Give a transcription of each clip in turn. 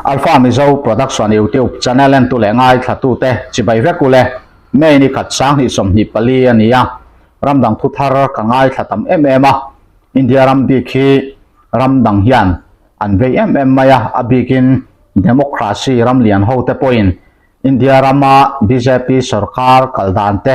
Alpha Mizo Production YouTube channel entu leh ngaithlatute chibai vek ule. May ni khat 20 24 a ni a, ram dang thu thar ka ngaithla tam em em a, India ram bik hi ram dang hian an vei em em mai a, a bikin Democracy ram lian ho te pawhin India rama bjp sorkar kal dan te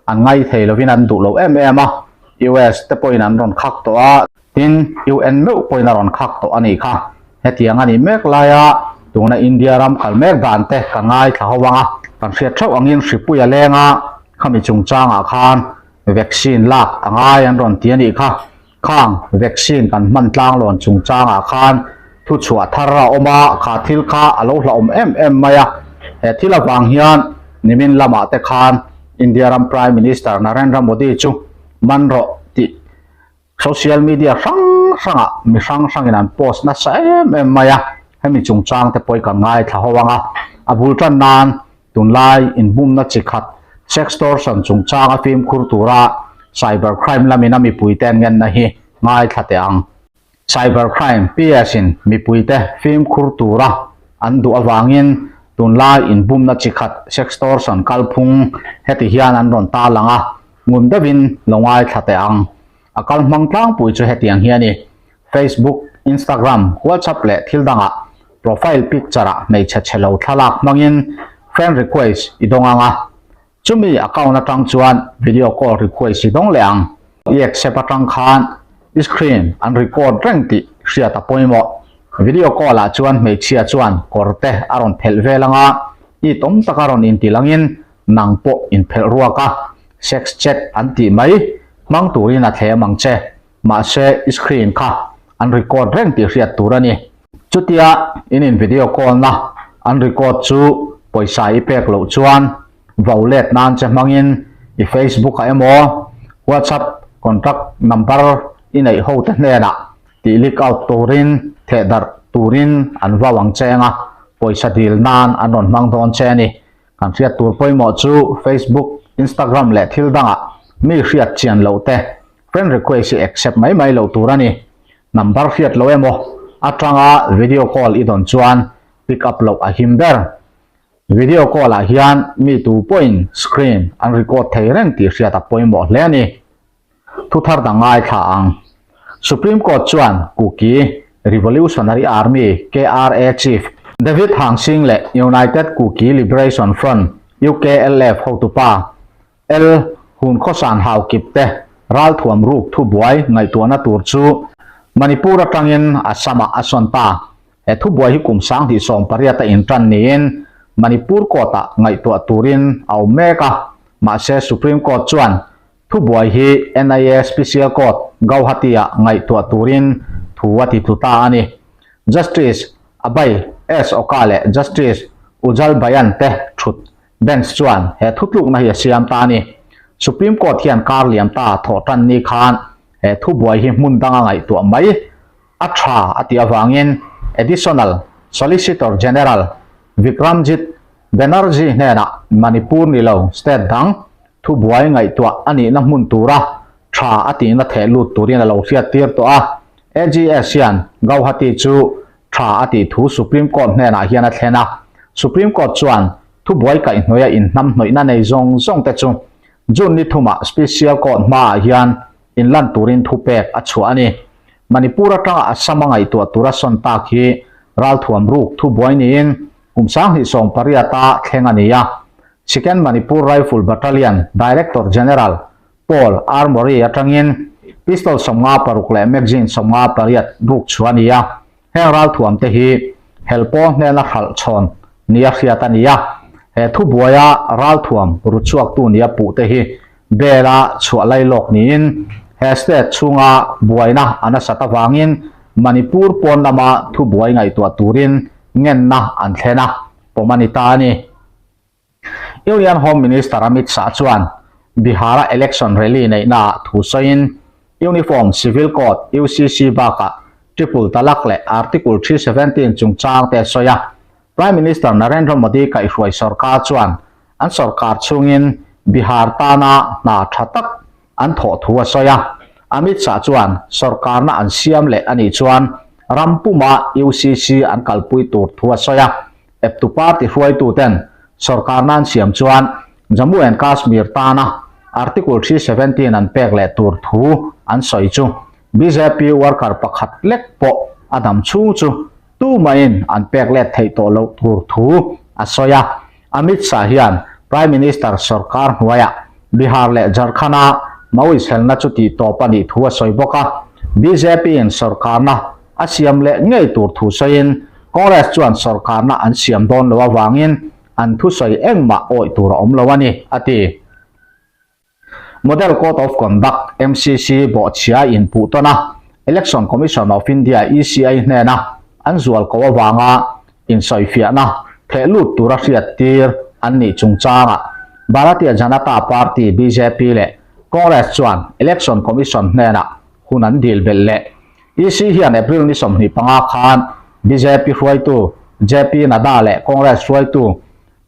an ngai thei lovin an duh lo em em a, US te pawhin an rawn khak tawh a, tin UN meuh pawhin a rawn khak tawh a nih kha. Hetiang a nih mek laia tuna India ram kal mek dan te ka ngaithla ho ang a, kan hriat theuh angin hripui a leng a, khami chungchangah khan vaccine lak a ngai an rawn ti a nih kha. Khang vaccine kan hman tlanglawn chungchangah khan thuchhuah thar a awm a, kha thil kha a lo hlauhawm em em mai a. He thil avang hian nimin lamah te khan India ram Prime Minister Narendra Modi chu man rawh tih social media hrang hrangah mi hrang hrangin an post nasa em em mai a. Hemi chungchang te pawh i kan ngaithla ho ang a, a bul tan nan Tunlai inhmumna chi khat sextortion chungchanga fimkhur tura cyber crime lamin a mipuite an ngenna hi ngaithla teh ang. Cyber crime PS in mipuite fimkhur tura an duh avangin tunlai inhmumna chi khat sextortion kalphung heti hian an rawn tarlang a, ngun deuhin lo ngaithla teh ang. A kal hmang tlangpui chu hetiang hi a ni, Facebook, Instagram, WhatsApp leh thil dangah profile picture-ah hmeichhe chhe lo thlalak hmangin friend request i dawng ang a, chumi account atang chuan video call request i dawng leh ang. I accept atang khan i screen an record reng tih hriat a pawimawh. Video call-ah chuan hmeichhia chuan kawr te a rawn phelh vel ang a, i tawm taka rawn inti langin nang pawh inphelh ruak a, sex chat an tih mai hmang turin a thlem ang che. Mahse i screen kha an record reng tih hriat tur a ni. Chutia in in video call na an record chu pawisa i pek loh chuan vo let nan che hmangin i Facebook ah emaw WhatsApp contact number i neih ho te hnenah tih leak out turin theh darh turin an vau ang che anga pawisa dil nan an rawn hmang dawn che a ni. Kan hriat tur pawimawh chu Facebook, Instagram leh thil dangah mi hriat chian loh te Friend request hi accept mai mai loh tur a ni. Number hriat lo emaw atanga video call i dawn chuan pick up loh a him ber. Video call ah hian mi tu pawhin screen an record thei reng tih hriat a pawimawh hle a ni. Thu thar dang ngaithla ang. Supreme Court chuan Kuki Revolutionary Army, KRA, Chief David Hangsing leh United Kuki Liberation Front, UKLF, hotupa L. Hun khawsan hau kip te ralthuam ruk thubuai ngaihtuahna tur chu Manipur atangin Assam-ah a sawn ta. He thubuai hi kum 2018 a intan niin Manipur Court-ah ngaihtuah turin a awm mek a, mahse Supreme Court chuan thubuai hi NIA Special Court Gauhati-ah ngaihtuah turin thu a ti tlu ta a ni. Justice Abhay S. Oka leh Justice Ujjal Bhayan te thut Bench chuan he thutlukna hi a siam ta a ni. Supreme Court hian kar liam ta thawh tan ni khan he thubuai hi hmun danga ngaihtuah mai a tha a tih avangin Additional Solicitor General Vikramjit Banerjee hnenah Manipur ni lo state dang thubuai ngaihtuah a nihna hmun tura tha a tihna theh lut turin a lo hriattir tawh a. AGS hian Gauhati chu tha a tih thu Supreme Court hnenah hian a thlen a, Supreme Court chuan thubuai kaihhnawih a inhnamhnawihna nei zawng zawng te chu June ni thumah Special Court hmaah hian inlan turin thupek a chhuah a ni. Manipur atanga Assam a ngaihtuah tura sawn tak hi ralthuam ruk thubuai niin kum 2018 a thleng a ni a, Second Manipur Rifle Battalion Director General Paul Armory atangin pistol 56 leh magazine 58 ruk chhuah a ni a, heng ralthuam te hi helpawl hnena hralh chhawn nia hriat a ni a, he thubuaia ralthuam ru chhuaktu nia puh te hi bela chhuah lailawk niin he state chhunga buaina a nasat avangin Manipur pawn lama thubuai ngaihtuah turin ngenna an thlen a, pawm a ni ta a ni. Union Home Minister Amit Shah chuan Bihar-a election rally neihnaah thu sawiin Uniform Civil Code, UCC, bakah Triple Talaq leh Article 317 chungchang te a sawi a. Prime Minister Narendra Modi kaihhruai sorkar chuan an sorkar chhungin Bihar tana hna tha tak an thawh thu a sawi a. Amit Shah chuan sorkarna an siam leh a nih chuan ram puma UCC an kalpui tur thu a sawi a. Eptu party hruaituten sorkarna an siam chuan Jammu and Kashmir tana Article 317 an pek leh tur thu an sawi chu bjp worker pakhat lek pawh a dam chhung chu tumahin an pek let theih tawh loh tur thu a sawi a. Amit Shah hian Prime Minister sorkar hnuaiah Bihar leh Jharkhand-a Maoist helna chu tih tawp a nih thu a sawi bawk a. BJP-in sorkarna a siam leh ngei tur thu sawiin Congress chuan sorkarna an siam dawn loh avangin an thusawi engmah awih tur a awm lo a ni, a ti. Model Code of Conduct, MCC, bawhchhia inpuh tawn a, Election Commission of India, ECI, hnena an zual ko avanga insawifiahna theh lut tura hriattir an nih chungchangah Bharatiya Janata Party, bjp, leh Congress chuan Election Commission hnenah hun an dil belh leh. EC hian April ni 25 khan bjp hruaitu JP Nadda leh Congress hruaitu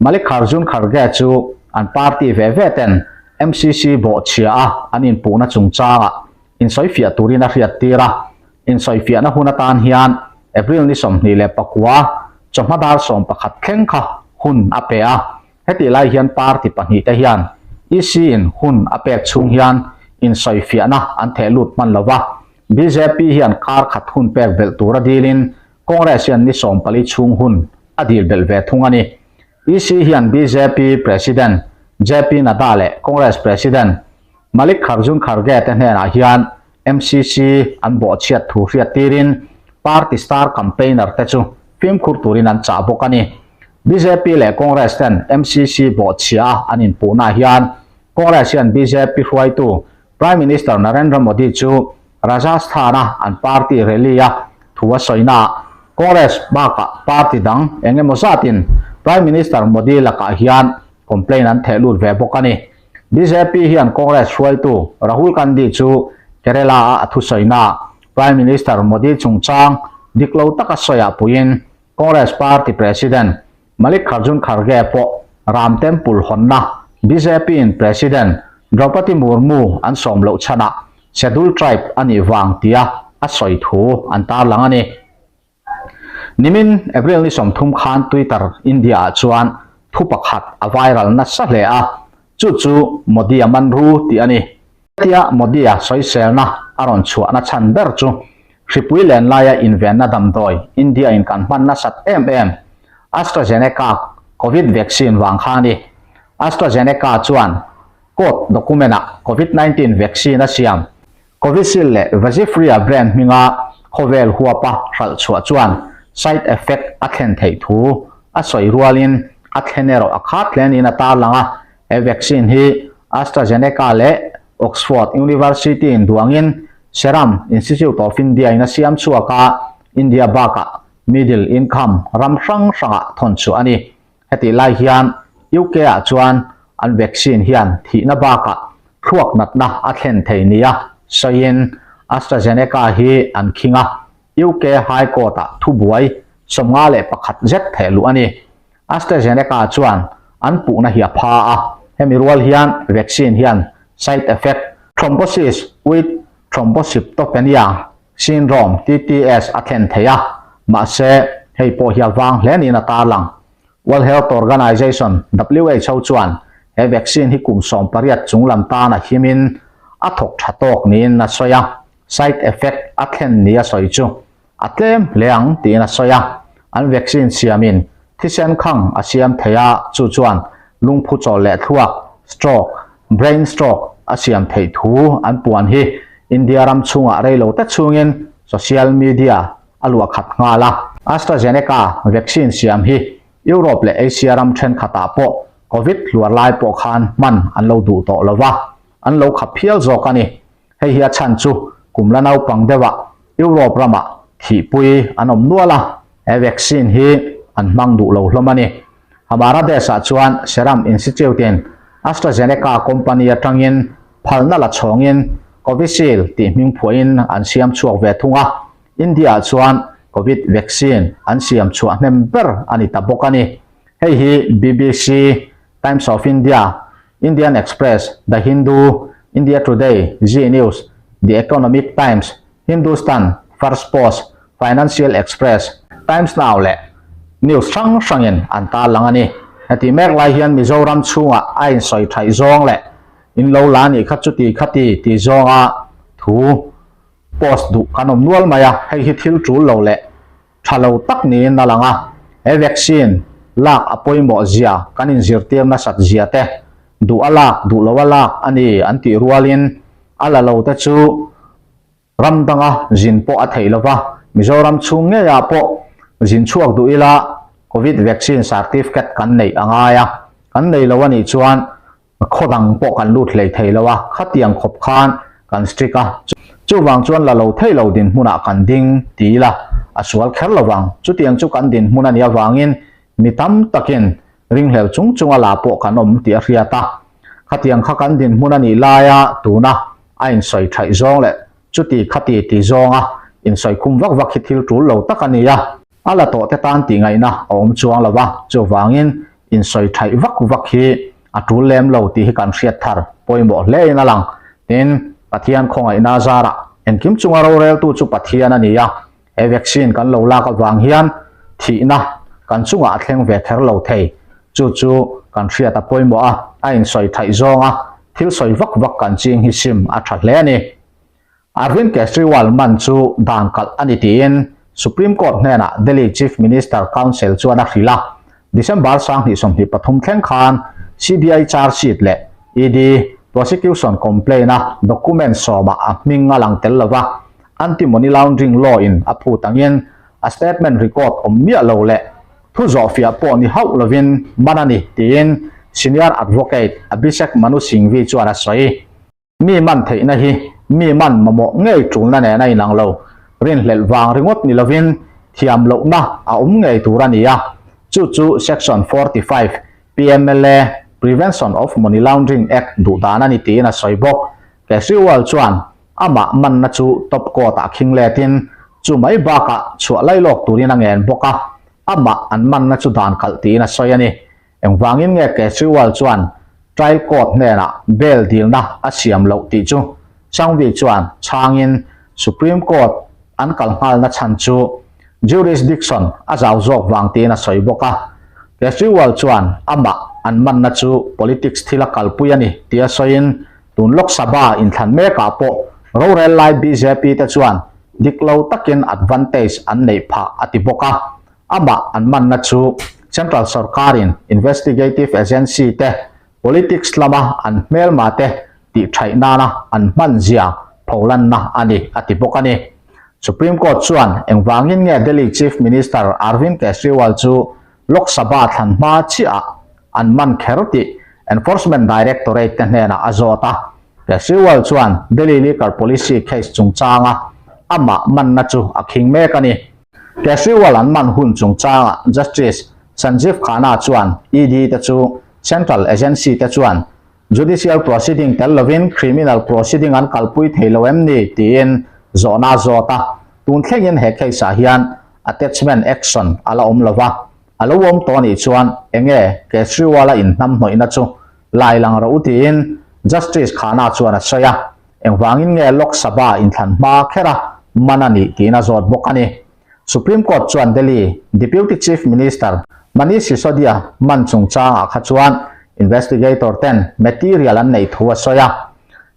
Mallikarjun Kharge chu an party ve ve ten MCC bawhchhia a an inpuhna chungchangah insawifiah turin a hriattir a. Insawifiahna hun atan hian April ni 29 chawhma dar 11 thleng kha hun a pe a. Hetih lai hian party pahnihte hian EC in hun a pek chhung hian insawifiahna an theh lut hman lo va. Bjp hian kar khat hun pek belh tura dilin Congress hian ni 14 chhung hun a dil belh ve thung a ni. EC hian bjp President JP Nadda leh Congress President Mallikarjun Kharge te hnenah hian MCC an bawhchhiat thu hriattirin party star campaigner te chu fimkhur turin an chah bawk a ni. Bjp leh Congress ten MCC bawhchhia a an inpuhnaah hian Congress hian bjp hruaitu Prime Minister Narendra Modi chu Rajasthan-a an party rally-a thu a sawinaah Congress bakah party dang eng emaw zatin Prime Minister Modi lakah hian complaint an theh lut ve bawk a ni. Bjp hian Congress hruaitu Rahul Gandhi chu Kerala-a a thusawinaah Prime Minister Modi chungchang dik lo taka sawiah puiin Congress party President Mallikarjun Kharge pawh Ram Temple hawnna BJP-in President Draupadi Murmu an sawm loh chhanah Scheduled Tribe a nih vang tia a sawi thu an tarlang a ni. Nimin April ni 30 khan Twitter India-ah chuan thu pakhat a viral nasa hle a, chu chu Modi-a man ru tih a ni. Hetia Modi-a sawiselna a rawn chhuahna chhan ber chu hripui len laia invenna damdawi India-in kan hman nasat em em AstraZeneca Covid vaccine vang kha a ni. AstraZeneca chuan court document-ah Covid 19 vaccine a siam. Covishield leh Vaxzevria brand hminga khawvel huapa hralh chhuah chuan side effect a thlen theih thu a sawi rualin a thlen erawh a khat hle niin a tarlang a. He vaccine hi AstraZeneca leh Oxford University-in duangin Serum Institute of India-in a siam chhuak a, India bakah middle income ram hrang hrangah thawn chhuah a ni. Hetih lai hian UK-ah chuan an vaccine hian thihna bakah thluak natna a thlen thei nia sawiin AstraZeneca hi an khing a, UK High Court-ah thubuai 51 zet theh luh a ni. AstraZeneca chuan an puhna hi a pha a, hemi rual hian vaccine hian side effect, thrombosis with thrombocytopenia syndrome, TTS, a thlen thei a, mahse hei pawh hi a vang hle niin a tarlang. World Health Organization, WHO, chuan he vaccine hi kum 18 chung lam tan a himin a thawk tha tawk niin a sawi a, side effect a thlen ni a sawi chu a tlem hle ang tiin a sawi a. An vaccine siamin thisen khang a siam thei a, chu chuan lungphu chawl leh thluak, stroke, brain stroke, a siam theih thu an puan hi India ram chhungah reilo te chhungin social media a luah khat nghal a. AstraZeneca vaccine siam hi Europe leh Asia ram thenkhatah pawh Covid hluar lai pawh khan hman an lo duh tawh lo va, an lo khap phial zawk a ni. Hei hi a chhan chu kum la naupang deuhah Europe ramah thihpui an awm nual a, he vaccine hi an hmang duh lo hlawm a ni. Hamara Desh-ah chuan Serum Institute-in AstraZeneca company atangin phalna la chhawngin Covishield tih hming phuahin an siam chhuak ve thung a, India-ah chuan Covid vaccine an siam chhuah hnem ber a ni ta bawk a ni. Hei hi BBC, Times of India, Indian Express, The Hindu, India Today, Zee News, The Economic Times, Hindustan, First Post, Financial Express, Times Now leh news hrang hrangin an tarlang a ni. Hetih mek lai hian Mizoram chhungah a insawi thaih zawng leh in lo la nih kha chuti khati tih zawnga thu post duh kan awm nual mai a, hei hi thil tul lo leh tha lo tak niin a lang a, he vaccine lak a pawimawh zia kan inzirtir nasat zia te, duh a lak duh lo a lak a ni an tih rualin a la lo te chu ram danga zin pawh a theih lova, Mizoram chhung ngeiah pawh zin chhuak duh ila Covid vaccine certificate kan neih a ngai a, kan nei lo a nih chuan Khaw dang pawh kan lut hlei thei lo a, khatiang khawp khan kan strict a, chuvang chuan la lo thei lo dinhmunah kan ding ti ila a sual kher lo vang. Chutiang chu kan dinhmun a nih avangin mi tam takin ringhlel chung chunga la pawh kan awm tih a hriat a. Khatiang kha kan dinhmun a nih laia tuna a insawi thaih zawng leh chuti khati ti zawnga insawi khum vak vak hi thil tul lo tak a ni a. A la tawh te tan tih ngaihna a awm chuang lo va, chuvangin insawi thaih vak vak hi a tul lem lo tih hi kan hriat thar pawimawh hle in a lang. Tin, Pathian khawngaihna zarah engkim chunga roreltu chu Pathian a ni a, he vaccine kan lo lak avang hian thihna kan chungah a thleng ve kher lo thei. Chu chu kan hriat a pawimawh a, a insawi thaih zawnga thil sawi vak vak kan ching hi sim a tha hle a ni. Arvind Kejriwal man chu dan kalh a ni tiin Supreme Court hnenah Delhi Chief Minister Counsel chuan a hrilh a. December 2023 thleng khan CBI charge sheet leh ED prosecution complaint-a document sawmah a hming a lang tel lova, Anti-Money Laundering Law in a phut angin a statement record awm miah lo leh thu zawhfiah pawh ni hauh lovin man a ni tiin Senior Advocate Abhishek Manu Singhvi chuan a sawi. Mi man theihna hi mi man mamawh ngei tulna nen a inang lo. Rinhlelh vang ringawt ni lovin thiam lohna a awm ngei tur a ni a. Chu chu Section 45 PMLA, Prevention of Money Laundering Act, duh dan a ni tiin a sawi bawk. Kejriwal chuan amah manna chu top court-ah khing letin chu mai bakah chhuah lailawk turin a ngen bawk a, amah an manna chu dan kalh tiin a sawi a ni. Engvangin nge Kejriwal chuan trial court hnenah bail dilna a siam loh tih chu Sanghvi chuan chhangin Supreme Court an kal nghalna chhan chu jurisdiction a zau zawk vang tiin a sawi bawk a. Kejriwal chuan amah an manna chu politics thil a kalpui a ni tia sawiin tun Lok Sabha inthlan mekah pawh rorel lai bjp te chuan dik lo takin advantage an neih phah a ti bawk a. Amah an manna chu Central sorkarin investigative agency te politics lama an hmelma te tih thaih nana an hman zia pholanna a ni a ti bawk a ni. Supreme Court chuan engvangin nge Delhi Chief Minister Arvind Kejriwal chu Lok Sabha thlan hma chiahah an man kher tih Enforcement Directorate te hnenah a zawt a. Kejriwal chuan Delhi Liquor Policy case chungchanga amah manna chu a khing mek a ni. Kejriwal an man hun chungchangah Justice Sanjeev Khanna chuan ED te chu Central agency te chuan judicial proceeding tel lovin criminal proceeding an kalpui thei lo em ni tiin zawhna a zawt a, tun thlengin he case ah hian attachment action a la awm lova, a lo awm tawh anih chuan enge Kejriwal-a inhnamhnawihna chu lai lang rawh u tiin Justice Khanna chuan a sawi a. Engvangin nge Lok Sabha inthlan hma khera man a nih tiin a zawt bawk a ni. Supreme Court chuan Delhi Deputy Chief Minister Manish Sisodia man chungchangah kha chuan investigator ten material an neih thu a sawi a.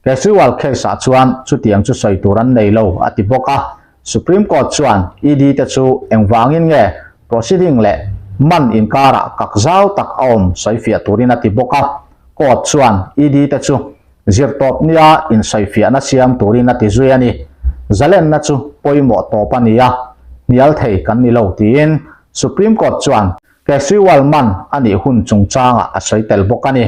Kejriwal case ah chuan chutiang chu sawi tur an nei lo a ti bawk a. Supreme Court chuan ED te chu engvangin nge proceeding leh man inkarah kak zau tak a awm sawifiah turin a ti bawk a. Court chuan ED te chu Zirtawp nia insawifiahna siam turin a ti zui a ni. Zalenna chu pawimawh tawp a ni a, hnial thei kan ni lo tiin Supreme Court chuan Kejriwal man a nih hun chungchangah a sawi tel bawk a ni.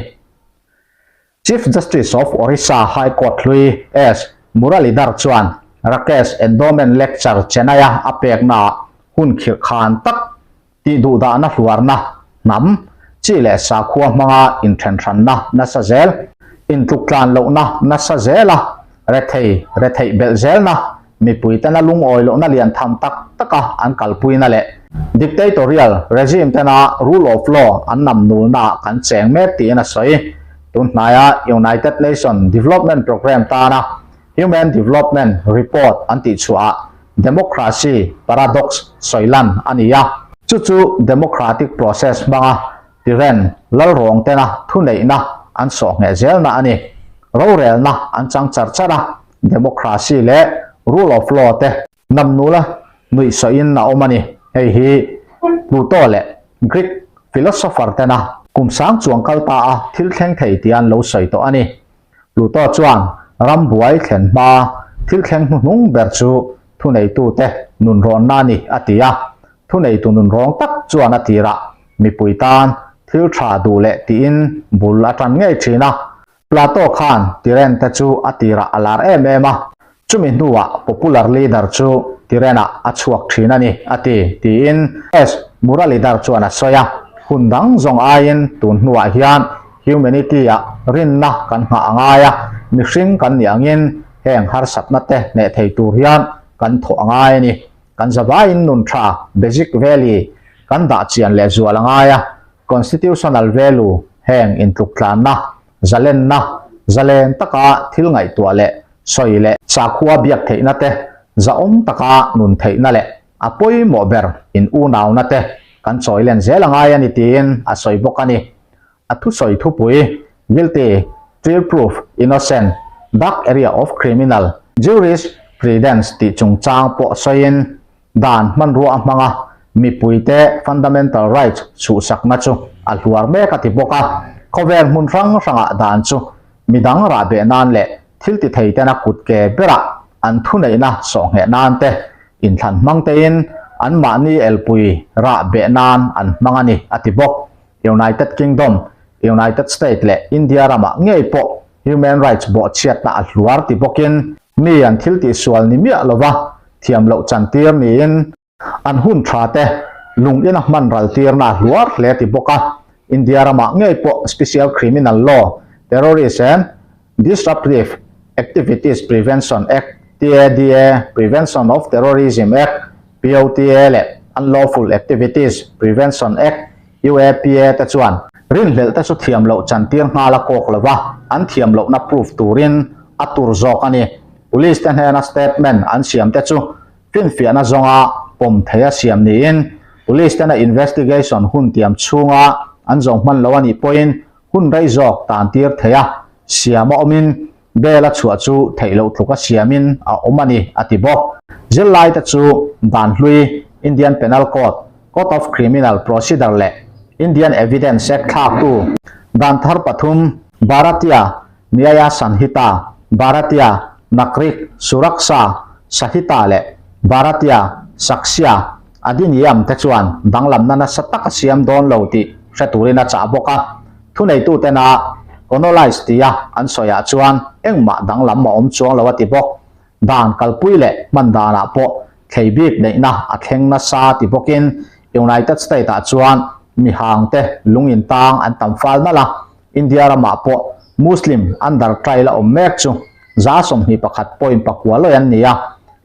Chief Justice of Orissa High Court hlui S. Muralidhar chuan Rakesh Endowment Lecture Chennai-a a peknaah hun khirh khan tak Tih duhdahna hluarna, hnam, chi leh sakhua hmanga inthenhranna nasa zel, intluktlan lohna nasa zela rethei retheih belh zelna, mipui tena lungawi lohna lian tham tak taka an kalpuina leh dictatorial regime tena rule of law an namnulnaah kan cheng mek tiin a sawi. Tun hnaia United Nation Development Programme tana Human Development Report an tihchhuahah. Democracy Paradox sawi lan a ni a. Chu chu democratic process hmanga Tiren lalrawng tena thuneihna an sawh ngheh zelna a ni. Rorelna an chang char char a, democracy leh rule of law te namnula nuihsawiin a awm a ni. Hei hi Pluto leh Greek philosopher tena kum sang chuang kal ta a thil thleng thei tih an lo sawi tawh a ni. Pluto chuan ram buai thlen hma thil thleng hnuhnung ber chu thuneitute nunrawnna a ni a ti a. Thuneitu nunrawng tak chuan a tirah mipui tan thil tha duh leh tiin bul a tan ngei thin a. Plato khan Tiren te chu a tirah a lar em em a, chumi hnuah popular leader chu Tiren-ah a chhuak thin a ni, a ti, tiin S. Muralidhar chuan a sawi a. Hun dang zawng aiin tun hnuah hian humanity-ah rinna kan nghah a ngai a, mihring kan nih angin heng harsatna te hneh thei tur hian kan thawh a ngai a ni. Kan zavaiin nun tha, basic value, kan dah chian leh zual a ngai a, constitutional value, heng intluktlanna, zalenna, zalen taka thil ngaihtuah leh sawi leh sakhua biak theihna te, zahawm taka nun theihna leh a pawimawh ber in unauna te kan chawi len zel a ngai a ni tiin a sawi bawk a ni. A thusawi thupui, Guilty till proof innocent, Dark area of criminal jurisprudence tih chungchang pawh sawiin dan hmanrua a hmang a, mipuite fundamental rights chhuhsakna chu a hluar mek a ti bawk a. Khawvel hmun hrang hrangah dan chu midang rahbeh nan leh thil ti thei tena kut ke berah an thuneihna sawhngheh nan te inthlan hmang tein anmahni elpui rahbeh nan an hmang a ni a ti bawk. United Kingdom, United State leh India ramah ngei pawh human rights bawhchhiatna a hluar ti bawkin mi an thil tihsual ni miah lova thiam loh chantir niin an hun tha te lung ina hman ral tirna a hluar hle ti bawk a. India ramah ngei pawh Special Criminal Law, Terrorist and Disruptive Activities Prevention Act, TADA, Prevention of Terrorism Act, POTA, leh Unlawful Activities Prevention Act, UAPA, te chuan rinhlelh te chu thiam loh chantir nghal a kawk lo va, an thiam lohna proof turin a tur zawk a ni. Police te hnena statement an siam te chu finfiahna zawnga pawm thei a siam niin Police tena investigation hun tiam chhunga an zawng hman lo a nih pawhin Hun rei zawk tan tir thei a, siam a awmin bail a chhuah chu theih loh tluka siamin a awm a ni, a ti bawk. Zirlaite chu dan hlui, Indian Penal Code, Code of Criminal Procedure leh Indian Evidence Act thlaktu dan thar pathum, Bharatiya Nyaya Sanhita, Bharatiya Nagrik Suraksha Sahita leh Bharatiya Sakshya Adiniyam te chuan danglamna nasa tak a siam dawn lo tih hre turin a chah bawk a. Thuneitutena Conolise tia an sawiah chuan engmah danglam a awm chuang lo a ti bawk. Dan kalpui leh hman danah pawh thlei bik neihna a thleng nasa ti bawkin United State-ah chuan mihangte lung intang an tam fal nalh a, India ramah pawh Muslim under trial a awm mek chu 21 point pakua lawi an ni a,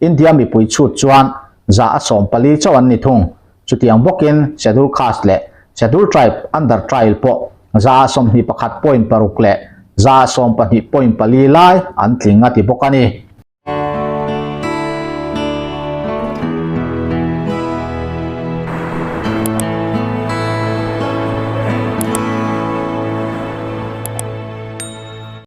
India mipui chhut chuan 140 chauh an ni thung. Chutiang bawkin Schedule Caste leh Schedule Tribe under trial pawh 21 point paruk leh 12 point pali lai an tling a ti bawk a ni.